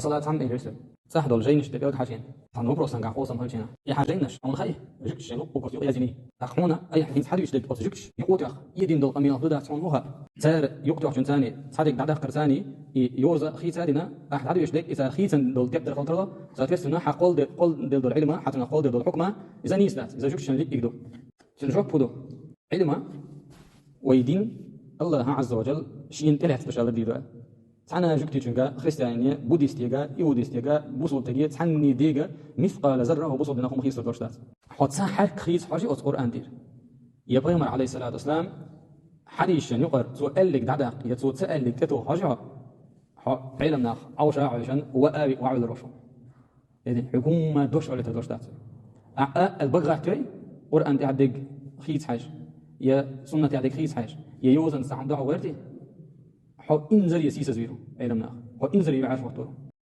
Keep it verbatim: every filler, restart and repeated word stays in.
Салат хьам эльвесу. Цахь долу жайнаш де пӀелг хьажийна. Цхьана вопросанга хьосам хьалчийна. И хьан жайнаш, хьуна хаьий, жуьгташ шайн луъу укурту юкъа язйиний? ТӀаккха хьуна айхьа хӀинца хьадуьйцуш дерг оцу жуьгташ юкъа тӀехь, и дина долу къамелах ду дац хьуна хӀуха. Цара юкъа тоьхчун царний, цхьа дерг дӀадаккхар царний, и йоза хийца а дина, ахьа дӀадуьйцуш дерг, и цара хийцан долу тептар хила тарло, соответственно, хьан кхолдер-, кхолдер долу Ӏилма, хьан цунах кхолдер долу хьукма, иза нийса дац, иза жуьгташна лиъиг ду. Цуьнан жоп хӀун ду? Ӏилма, вай дин, Аллаха Азза ва Джалла шена тӀелаьцна ду шалла дийр ду. Цхьана жуьгтичунга, христианине, буддистега, иудистега, бусултаге, цхьанне дега, мискъала зарра хӀу бусулба динах хӀума хийцалур долуш дац. Хьо цхьа хьаьрк хийца хьожий оцу Къуръан тӀера? Я пайхамар, алейхиссалату вассалам, хьадийшан юкъара цо аьллиг дӀадаккха, я цо ца аьллиг тӀетоха хьожий хьо? Хьо Ӏелам нах Ӏовша а Ӏовшан, ва а ви, ва Ӏуьллур ву шун. Эдин, хьуьга хӀумма дош олуьйтур долуш дац. А, а, ала бага гӀаттавей, Къуръан тӀехь дерг хийца хьаьжа, я суннат тӀехь дерг хийца хьаьжа, я йозанца цхьа хӀума дохьо гӀерти, хьо инзаре сийсазвийр ву, Ӏелам нах. Хьо инзаре юьхьӀаьржа хӀоттор ву.